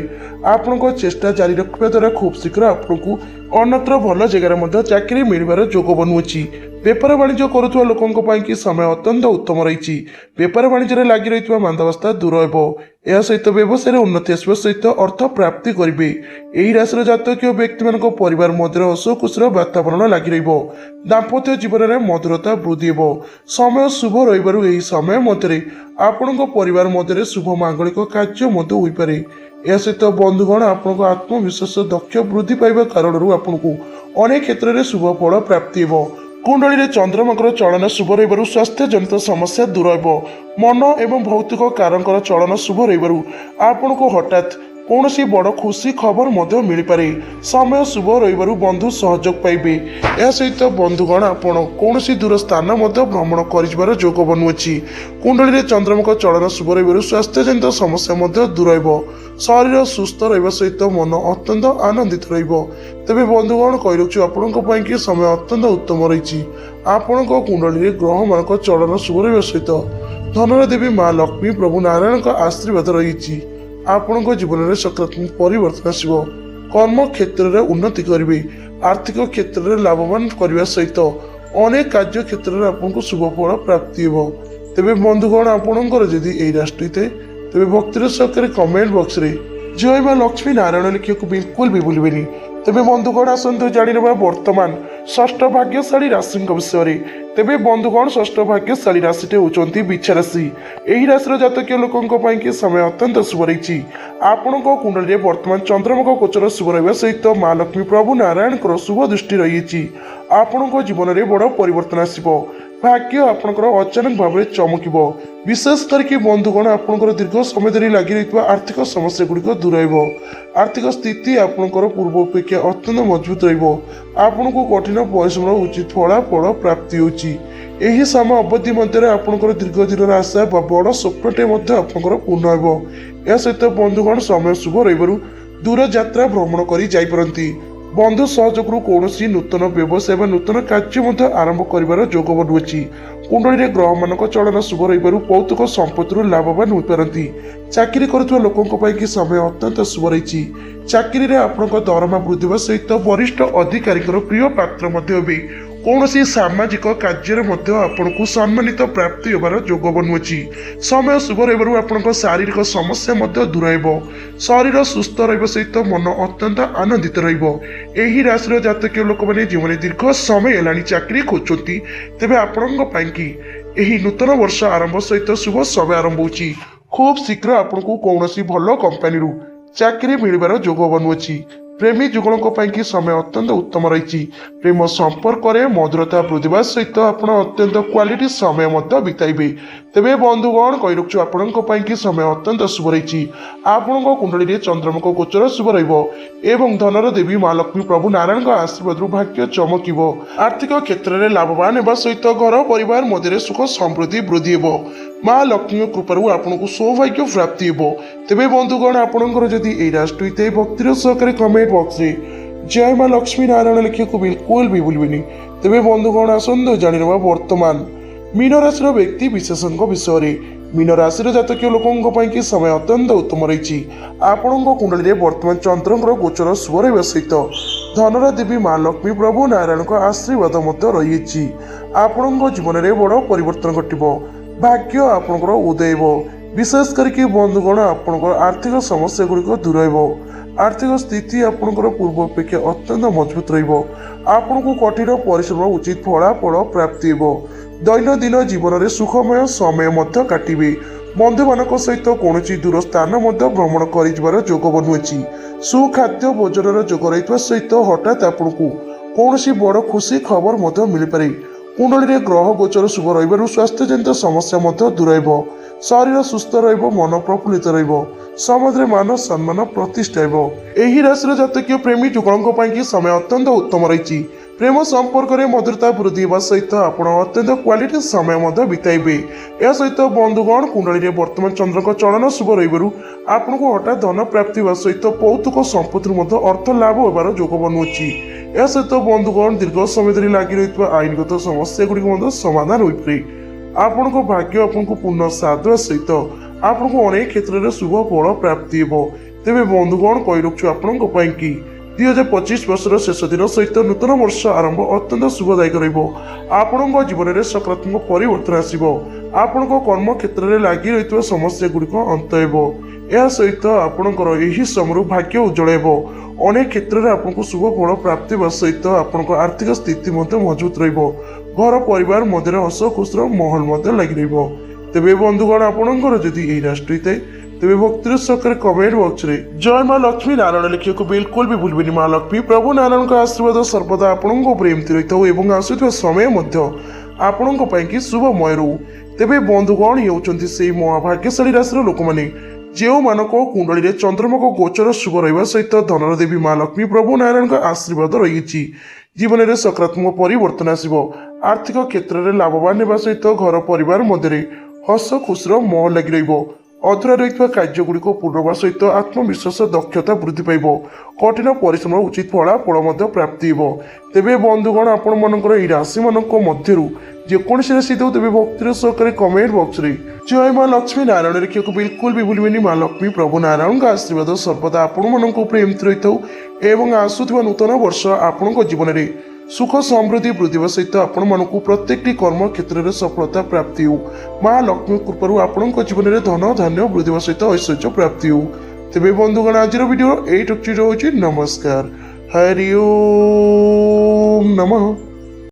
ଆପଣଙ୍କ ଚେଷ୍ଟା ଜାରି ରଖିବା ଦ୍ୱାରା ଖୁବ୍ ଶୀଘ୍ର ଆପଣଙ୍କୁ ଅନ୍ୟତ୍ର ଭଲ ଜାଗାରେ ମଧ୍ୟ ଚାକିରି ମିଳିବାର ଯୋଗ ବନୁଅଛି। ବେପାର ବାଣିଜ୍ୟ କରୁଥିବା ଲୋକଙ୍କ ପାଇଁ କି ସମୟ ଅତ୍ୟନ୍ତ ଉତ୍ତମ ରହିଛି। ବେପାର ବାଣିଜ୍ୟରେ ଲାଗି ରହିଥିବା ମାନ୍ଦାବସ୍ଥା ଦୂର ହେବ। ଏହା ସହିତ ବ୍ୟବସାୟରେ ଉନ୍ନତି ଆସିବା ସହିତ ଅର୍ଥ ପ୍ରାପ୍ତି କରିବେ। ଏହି ରାଶିର ଜାତକୀୟ ବ୍ୟକ୍ତିମାନଙ୍କ ପରିବାର ମଧ୍ୟରେ ହସ ଖୁସିର ବାତାବରଣ ଲାଗି ରହିବ। ଦାମ୍ପତ୍ୟ ଜୀବନରେ ମଧୁରତା ବୃଦ୍ଧି ହେବ। ସମୟ ଶୁଭ ରହିବାରୁ ଏହି ସମୟ ମଧ୍ୟରେ ଆପଣଙ୍କ ପରିବାର ମଧ୍ୟରେ ଶୁଭ ମାଙ୍ଗଳିକ କାର୍ଯ୍ୟ ମଧ୍ୟ ହୋଇପାରେ। ଏହା ସହିତ ବନ୍ଧୁଗଣ, ଆପଣଙ୍କ ଆତ୍ମବିଶ୍ୱାସ ଦକ୍ଷ ବୃଦ୍ଧି ପାଇବା କାରଣରୁ ଆପଣଙ୍କୁ ଅନେକ କ୍ଷେତ୍ରରେ ଶୁଭ ଫଳ ପ୍ରାପ୍ତି ହେବ। କୁଣ୍ଡଳୀରେ ଚନ୍ଦ୍ରମାଙ୍କର ଚଳନ ଶୁଭ ରହିବାରୁ ସ୍ୱାସ୍ଥ୍ୟଜନିତ ସମସ୍ୟା ଦୂର ହେବ। ମନ ଏବଂ ଭୌତିକ କାରଙ୍କର ଚଳନ ଶୁଭ ରହିବାରୁ ଆପଣଙ୍କୁ ହଠାତ୍ କୌଣସି ବଡ଼ ଖୁସି ଖବର ମଧ୍ୟ ମିଳିପାରେ। ସମୟ ଶୁଭ ରହିବାରୁ ବନ୍ଧୁ ସହଯୋଗ ପାଇବେ। ଏହା ସହିତ ବନ୍ଧୁଗଣ, ଆପଣ କୌଣସି ଦୂର ସ୍ଥାନ ମଧ୍ୟ ଭ୍ରମଣ କରିଯିବାର ଯୋଗ ବନୁଅଛି। କୁଣ୍ଡଳୀରେ ଚନ୍ଦ୍ରମାଙ୍କ ଚଳନ ଶୁଭ ରହିବାରୁ ସ୍ୱାସ୍ଥ୍ୟଜନିତ ସମସ୍ୟା ମଧ୍ୟ ଦୂର ହେବ। ଶରୀର ସୁସ୍ଥ ରହିବା ସହିତ ମନ ଅତ୍ୟନ୍ତ ଆନନ୍ଦିତ ରହିବ। ତେବେ ବନ୍ଧୁଗଣ, କହି ରଖୁଛୁ, ଆପଣଙ୍କ ପାଇଁ କି ସମୟ ଅତ୍ୟନ୍ତ ଉତ୍ତମ ରହିଛି। ଆପଣଙ୍କ କୁଣ୍ଡଳୀରେ ଗ୍ରହମାନଙ୍କ ଚଳନ ଶୁଭ ରହିବା ସହିତ ଧନର ଦେବୀ ମା ଲକ୍ଷ୍ମୀ, ପ୍ରଭୁ ନାରାୟଣଙ୍କ ଆଶୀର୍ବାଦ ରହିଛି। ଆପଣଙ୍କ ଜୀବନରେ ସକାରାତ୍ମକ ପରିବର୍ତ୍ତନ ଆସିବ। କର୍ମ କ୍ଷେତ୍ରରେ ଉନ୍ନତି କରିବେ। ଆର୍ଥିକ କ୍ଷେତ୍ରରେ ଲାଭବାନ କରିବା ସହିତ ଅନେକ କାର୍ଯ୍ୟ କ୍ଷେତ୍ରରେ ଆପଣଙ୍କୁ ଶୁଭ ଫଳ ପ୍ରାପ୍ତି ହେବ। ତେବେ ବନ୍ଧୁଗଣ, ଆପଣଙ୍କର ଯଦି ଏହି ରାଶି ହୋଇଥାଏ, ତେବେ ଭକ୍ତିର ସହକାରେ କମେଣ୍ଟ ବକ୍ସରେ ଜୟ ମା ଲକ୍ଷ୍ମୀ ନାରାୟଣ ଲେଖିବାକୁ ବିଲକୁଲ ବି ଭୁଲିବେନି। ତେବେ ବନ୍ଧୁଗଣ, ଆସନ୍ତୁ ଜାଣିନେବା ବର୍ତ୍ତମାନ ଷଷ୍ଠ ଭାଗ୍ୟଶାଳୀ ରାଶିଙ୍କ ବିଷୟରେ। ତେବେ ବନ୍ଧୁଗଣ, ଷଷ୍ଠ ଭାଗ୍ୟଶାଳୀ ରାଶିଟି ହେଉଛନ୍ତି ବିଛା ରାଶି। ଏହି ରାଶିର ଜାତକୀୟ ଲୋକଙ୍କ ପାଇଁ କି ସମୟ ଅତ୍ୟନ୍ତ ଶୁଭ ରହିଛି। ଆପଣଙ୍କ କୁଣ୍ଡଳୀରେ ବର୍ତ୍ତମାନ ଚନ୍ଦ୍ରମାଙ୍କ ଗୋଚର ଶୁଭ ରହିବା ସହିତ ମା ଲକ୍ଷ୍ମୀ, ପ୍ରଭୁ ନାରାୟଣଙ୍କର ଶୁଭ ଦୃଷ୍ଟି ରହିଛି। ଆପଣଙ୍କ ଜୀବନରେ ବଡ଼ ପରିବର୍ତ୍ତନ ଆସିବ। ଭାଗ୍ୟ ଆପଣଙ୍କର ଅଚାନକ ଭାବରେ ଚମକିବ। ବିଶେଷ କରିକି ବନ୍ଧୁଗଣ, ଆପଣଙ୍କର ଦୀର୍ଘ ସମୟ ଧରି ଲାଗି ରହିଥିବା ଆର୍ଥିକ ସମସ୍ୟା ଗୁଡ଼ିକ ଦୂର ହେବ। ଆର୍ଥିକ ସ୍ଥିତି ଆପଣଙ୍କର ପୂର୍ବ ଅପେକ୍ଷା ଅତ୍ୟନ୍ତ ମଜବୁତ ରହିବ। ଆପଣଙ୍କୁ କଠିନ ପରିଶ୍ରମର ଉଚିତ ଫଳାଫଳ ପ୍ରାପ୍ତି ହେଉଛି। ଏହି ସମୟ ଅବଧି ମଧ୍ୟରେ ଆପଣଙ୍କର ଦୀର୍ଘ ଦିନର ଆଶା ବା ବଡ଼ ସ୍ୱପ୍ନଟେ ମଧ୍ୟ ଆପଣଙ୍କର ପୂର୍ଣ୍ଣ ହେବ। ଏହା ସହିତ ବନ୍ଧୁଗଣ, ସମୟ ଶୁଭ ରହିବାରୁ ଦୂର ଯାତ୍ରା ଭ୍ରମଣ କରି ଯାଇପାରନ୍ତି। ବନ୍ଧୁ ସହଯୋଗରୁ କୌଣସି ନୂତନ ବ୍ୟବସାୟ ବା ନୂତନ କାର୍ଯ୍ୟ ମଧ୍ୟ ଆରମ୍ଭ କରିବାର ଯୋଗ ବନୁଅଛି। କୁଣ୍ଡଳୀରେ ଗ୍ରହମାନଙ୍କ ଚଳନ ଶୁଭ ରହିବାରୁ ପୈତୃକ ସମ୍ପତ୍ତିରୁ ଲାଭବାନ ହୋଇପାରନ୍ତି। ଚାକିରି କରୁଥିବା ଲୋକଙ୍କ ପାଇଁ କି ସମୟ ଅତ୍ୟନ୍ତ ଶୁଭ ରହିଛି। ଚାକିରିରେ ଆପଣଙ୍କ ଦରମା ବୃଦ୍ଧି ହେବା ସହିତ ବରିଷ୍ଠ ଅଧିକାରୀଙ୍କର ପ୍ରିୟ ପାତ୍ର ମଧ୍ୟ ହେବେ। କୌଣସି ସାମାଜିକ କାର୍ଯ୍ୟରେ ମଧ୍ୟ ଆପଣଙ୍କୁ ସମ୍ମାନିତ ପ୍ରାପ୍ତି ହେବାର ଯୋଗ ବନୁଅଛି। ସମୟ ଶୁଭ ରହିବାରୁ ଆପଣଙ୍କ ଶାରୀରିକ ସମସ୍ୟା ମଧ୍ୟ ଦୂର ହେବ। ଶରୀର ସୁସ୍ଥ ରହିବା ସହିତ ମନ ଅତ୍ୟନ୍ତ ଆନନ୍ଦିତ ରହିବ। ଏହି ରାଶିର ଜାତକୀୟ ଲୋକମାନେ ଯେଉଁମାନେ ଦୀର୍ଘ ସମୟ ହେଲାଣି ଚାକିରି ଖୋଜୁଛନ୍ତି, ତେବେ ଆପଣଙ୍କ ପାଇଁକି ଏହି ନୂତନ ବର୍ଷ ଆରମ୍ଭ ସହିତ ଶୁଭ ସମୟ ଆରମ୍ଭ ହେଉଛି। ଖୁବ୍ ଶୀଘ୍ର ଆପଣଙ୍କୁ କୌଣସି ଭଲ କମ୍ପାନୀରୁ ଚାକିରି ମିଳିବାର ଯୋଗ ବନୁଅଛି। ପ୍ରେମୀ ଯୁଗଳଙ୍କ ପାଇଁକି ସମୟ ଅତ୍ୟନ୍ତ ଉତ୍ତମ ରହିଛି। ପ୍ରେମ ସମ୍ପର୍କରେ ମଧୁରତା ବୃଦ୍ଧି ହେବା ସହିତ ଆପଣ ଅତ୍ୟନ୍ତ କ୍ୱାଲିଟି ସମୟ ମଧ୍ୟ ବିତାଇବେ। ତେବେ ବନ୍ଧୁଗଣ, କହି ରଖୁଛୁ, ଆପଣଙ୍କ ପାଇଁକି ସମୟ ଅତ୍ୟନ୍ତ ଶୁଭ ରହିଛି। ଆପଣଙ୍କ କୁଣ୍ଡଳୀରେ ଚନ୍ଦ୍ରମାଙ୍କ ଗୋଚର ଶୁଭ ରହିବ ଏବଂ ଧନର ଦେବୀ ମା ଲକ୍ଷ୍ମୀ, ପ୍ରଭୁ ନାରାୟଣଙ୍କ ଆଶୀର୍ବାଦରୁ ଭାଗ୍ୟ ଚମକିବ। ଆର୍ଥିକ କ୍ଷେତ୍ରରେ ଲାଭବାନ ହେବା ସହିତ ଘର ପରିବାର ମଧ୍ୟରେ ସୁଖ ସମୃଦ୍ଧି ବୃଦ୍ଧି ହେବ। ମା ଲକ୍ଷ୍ମୀଙ୍କ କୃପାରୁ ଆପଣଙ୍କୁ ସୌଭାଗ୍ୟ ପ୍ରାପ୍ତି ହେବ। ତେବେ ବନ୍ଧୁଗଣ, ଆପଣଙ୍କର ଯଦି ଏହି ରାଶି ହୋଇଥାଏ, ଭକ୍ତିର ସହକାରେ କମେଣ୍ଟ ବକ୍ସରେ ଜୟ ମା ଲକ୍ଷ୍ମୀ ନାରାୟଣ ଲେଖିବାକୁ ବିଲକୁଲ ବି ଭୁଲିବେନି। ତେବେ ବନ୍ଧୁଗଣ, ଆସନ୍ତୁ ଜାଣିନେବା ବର୍ତ୍ତମାନ ମୀନ ରାଶିର ବ୍ୟକ୍ତି ବିଶେଷଙ୍କ ବିଷୟରେ। ମୀନ ରାଶିର ଜାତକୀୟ ଲୋକଙ୍କ ପାଇଁ କି ସମୟ ଅତ୍ୟନ୍ତ ଉତ୍ତମ ରହିଛି। ଆପଣଙ୍କ କୁଣ୍ଡଳୀରେ ବର୍ତ୍ତମାନ ଚନ୍ଦ୍ରଙ୍କର ଗୋଚର ଶୁଭ ରହିବା ସହିତ ଧନର ଦେବୀ ମା ଲକ୍ଷ୍ମୀ, ପ୍ରଭୁ ନାରାୟଣଙ୍କ ଆଶୀର୍ବାଦ ମଧ୍ୟ ରହିଅଛି। ଆପଣଙ୍କ ଜୀବନରେ ବଡ଼ ପରିବର୍ତ୍ତନ ଘଟିବ। ଭାଗ୍ୟ ଆପଣଙ୍କର ଉଦୟ ହେବ। ବିଶେଷ କରିକି ବନ୍ଧୁଗଣ, ଆପଣଙ୍କର ଆର୍ଥିକ ସମସ୍ୟା ଗୁଡ଼ିକ ଦୂର ହେବ। ଆର୍ଥିକ ସ୍ଥିତି ଆପଣଙ୍କର ପୂର୍ବ ଅପେକ୍ଷା ଅତ୍ୟନ୍ତ ମଜବୁତ ରହିବ। ଆପଣଙ୍କୁ କଠିନ ପରିଶ୍ରମର ଉଚିତ ଫଳାଫଳ ପ୍ରାପ୍ତି ହେବ। ଦୈନନ୍ଦିନ ଜୀବନରେ ସୁଖମୟ ସମୟ ମଧ୍ୟ କାଟିବେ। ବନ୍ଧୁମାନଙ୍କ ସହିତ କୌଣସି ଦୂର ସ୍ଥାନ ମଧ୍ୟ ଭ୍ରମଣ କରିଯିବାର ଯୋଗ ବନୁଅଛି। ସୁଖାଦ୍ୟ ଭୋଜନର ଯୋଗ ରହିଥିବା ସହିତ ହଠାତ୍ ଆପଣଙ୍କୁ କୌଣସି ବଡ଼ ଖୁସି ଖବର ମଧ୍ୟ ମିଳିପାରେ। କୁଣ୍ଡଳୀରେ ଗ୍ରହ ଗୋଚର ଶୁଭ ରହିବାରୁ ସ୍ୱାସ୍ଥ୍ୟଜନିତ ସମସ୍ୟା ମଧ୍ୟ ଦୂର ହେବ। ଶରୀର ସୁସ୍ଥ ରହିବ, ମନ ପ୍ରଫୁଲ୍ଲିତ ରହିବ, ସମାଜରେ ମାନ ସମ୍ମାନ ପ୍ରତିଷ୍ଠା ହେବ। ଏହି ରାଶିର ଜାତକୀୟ ପ୍ରେମୀ ଯୁଗଳଙ୍କ ପାଇଁ କି ସମୟ ଅତ୍ୟନ୍ତ ଉତ୍ତମ ରହିଛି। ପ୍ରେମ ସମ୍ପର୍କରେ ମଧୁରତା ବୃଦ୍ଧି ହେବା ସହିତ ଆପଣ ଅତ୍ୟନ୍ତ କ୍ୱାଲିଟି ସମୟ ମଧ୍ୟ ବିତାଇବେ। ଏହା ସହିତ ବନ୍ଧୁଗଣ, କୁଣ୍ଡଳୀରେ ବର୍ତ୍ତମାନ ଚନ୍ଦ୍ରଙ୍କ ଚଳନ ଶୁଭ ରହିବାରୁ ଆପଣଙ୍କୁ ହଠାତ୍ ଧନ ପ୍ରାପ୍ତି ହେବା ସହିତ ପୈତୃକ ସମ୍ପତ୍ତିରୁ ମଧ୍ୟ ଅର୍ଥ ଲାଭ ହେବାର ଯୋଗ ବନୁଅଛି। ଏହା ସହିତ ବନ୍ଧୁଗଣ, ଦୀର୍ଘ ସମୟ ଧରି ଲାଗି ରହିଥିବା ଆଇନଗତ ସମସ୍ୟା ଗୁଡ଼ିକ ମଧ୍ୟ ସମାଧାନ ହୋଇପାରେ। ଆପଣଙ୍କ ଭାଗ୍ୟ ଆପଣଙ୍କୁ ପୂର୍ଣ୍ଣ ସାଥ ଦେବା ସହିତ ଆପଣଙ୍କୁ ଅନେକ କ୍ଷେତ୍ରରେ ଶୁଭ ଫଳ ପ୍ରାପ୍ତି ହେବ। ତେବେ ବନ୍ଧୁଗଣ, କହି ରଖୁଛୁ, ଆପଣଙ୍କ ପାଇଁ କି 2025 ବର୍ଷର ଶେଷ ଦିନ ସହିତ ନୂତନ ବର୍ଷ ଆରମ୍ଭ ଅତ୍ୟନ୍ତ ଶୁଭଦାୟକ ରହିବ। ଆପଣଙ୍କ ଜୀବନରେ ସକାରାତ୍ମକ ପରିବର୍ତ୍ତନ ଆସିବ। ଆପଣଙ୍କ କର୍ମ କ୍ଷେତ୍ରରେ ଲାଗି ରହିଥିବା ସମସ୍ୟା ଗୁଡ଼ିକ ଅନ୍ତ ହେବ। ଏହା ସହିତ ଆପଣଙ୍କର ଏହି ସମୟରୁ ଭାଗ୍ୟ ଉଜ୍ଜଳ ହେବ। ଅନେକ କ୍ଷେତ୍ରରେ ଆପଣଙ୍କୁ ଶୁଭ ଫଳ ପ୍ରାପ୍ତି ହେବା ସହିତ ଆପଣଙ୍କ ଆର୍ଥିକ ସ୍ଥିତି ମଧ୍ୟ ମଜବୁତ ରହିବ। ଘର ପରିବାର ମଧ୍ୟରେ ହସ ଖୁସିର ମାହୋଲ ମଧ୍ୟ ଲାଗି ରହିବ। ତେବେ ବନ୍ଧୁଗଣ, ଆପଣଙ୍କର ଯଦି ଏହି ରାଶି ହୋଇଥାଏ, ତେବେ ଭକ୍ତିର ସହକାରେ କମେଣ୍ଟ ବକ୍ସରେ ଜୟ ମା ଲକ୍ଷ୍ମୀ ନାରାୟଣ ଲେଖିବାକୁ ବିଲକୁଲ ବି ଭୁଲିବେନି। ମା ଲକ୍ଷ୍ମୀ, ପ୍ରଭୁ ନାରାୟଣଙ୍କ ଆଶୀର୍ବାଦ ସର୍ବଦା ଆପଣଙ୍କ ଉପରେ ଏମିତି ରହିଥାଉ ଏବଂ ଆସୁଥିବା ସମୟ ମଧ୍ୟ ଆପଣଙ୍କ ପାଇଁକି ଶୁଭମୟ ରହୁ। ତେବେ ବନ୍ଧୁଗଣ, ହେଉଛନ୍ତି ସେଇ ମହାଭାଗ୍ୟଶାଳୀ ରାଶିର ଲୋକମାନେ, ଯେଉଁମାନଙ୍କ କୁଣ୍ଡଳୀରେ ଚନ୍ଦ୍ରମାଙ୍କ ଗୋଚର ଶୁଭ ରହିବା ସହିତ ଧନର ଦେବୀ ମା ଲକ୍ଷ୍ମୀ, ପ୍ରଭୁ ନାରାୟଣଙ୍କ ଆଶୀର୍ବାଦ ରହିଛି। ଜୀବନରେ ସକାରାତ୍ମକ ପରିବର୍ତ୍ତନ ଆସିବ। ଆର୍ଥିକ କ୍ଷେତ୍ରରେ ଲାଭବାନ ହେବା ସହିତ ଘର ପରିବାର ମଧ୍ୟରେ ହସ ଖୁସିର ମହଲ ଲାଗି ରହିବ। ଅଧୁରା ରହିଥିବା କାର୍ଯ୍ୟଗୁଡ଼ିକ ପୂର୍ଣ୍ଣ ହେବା ସହିତ ଆତ୍ମବିଶ୍ୱାସ, ଦକ୍ଷତା ବୃଦ୍ଧି ପାଇବ। କଠିନ ପରିଶ୍ରମର ଉଚିତ ଫଳାଫଳ ମଧ୍ୟ ପ୍ରାପ୍ତି ହେବ। ତେବେ ବନ୍ଧୁଗଣ, ଆପଣମାନଙ୍କର ଏହି ରାଶିମାନଙ୍କ ମଧ୍ୟରୁ ଯେକୌଣସି ରାଶି ଦେଉ, ତେବେ ଭକ୍ତିର ସହକାରେ କମେଣ୍ଟ ବକ୍ସରେ ଜୟ ମା ଲକ୍ଷ୍ମୀ ନାରାୟଣ ଲେଖିବାକୁ ବିଲକୁଲ ବି ଭୁଲିବେନି। ମା ଲକ୍ଷ୍ମୀ, ପ୍ରଭୁ ନାରାୟଣଙ୍କ ଆଶୀର୍ବାଦ ସର୍ବଦା ଆପଣମାନଙ୍କ ଉପରେ ଏମିତି ରହିଥାଉ ଏବଂ ଆସୁଥିବା ନୂତନ ବର୍ଷ ଆପଣଙ୍କ ଜୀବନରେ ସୁଖ ସମୃଦ୍ଧି ବୃଦ୍ଧି ହେବା ସହିତ ଆପଣମାନଙ୍କୁ ପ୍ରତ୍ୟେକଟି କର୍ମ କ୍ଷେତ୍ରରେ ସଫଳତା ପ୍ରାପ୍ତି ହେଉ। ମା ଲକ୍ଷ୍ମୀ କୃପାରୁ ଆପଣଙ୍କ ଜୀବନରେ ଧନ ଧାନ୍ୟ ବୃଦ୍ଧି ହେବା ସହିତ ଐଶ୍ୱର୍ଯ୍ୟ ପ୍ରାପ୍ତି ହେଉ। ତେବେ ବନ୍ଧୁଗଣ, ଆଜିର ଭିଡ଼ିଓ ଏଇଠି ରହୁଛି। ନମସ୍କାର। ହରି ଓମ୍ ନମଃ।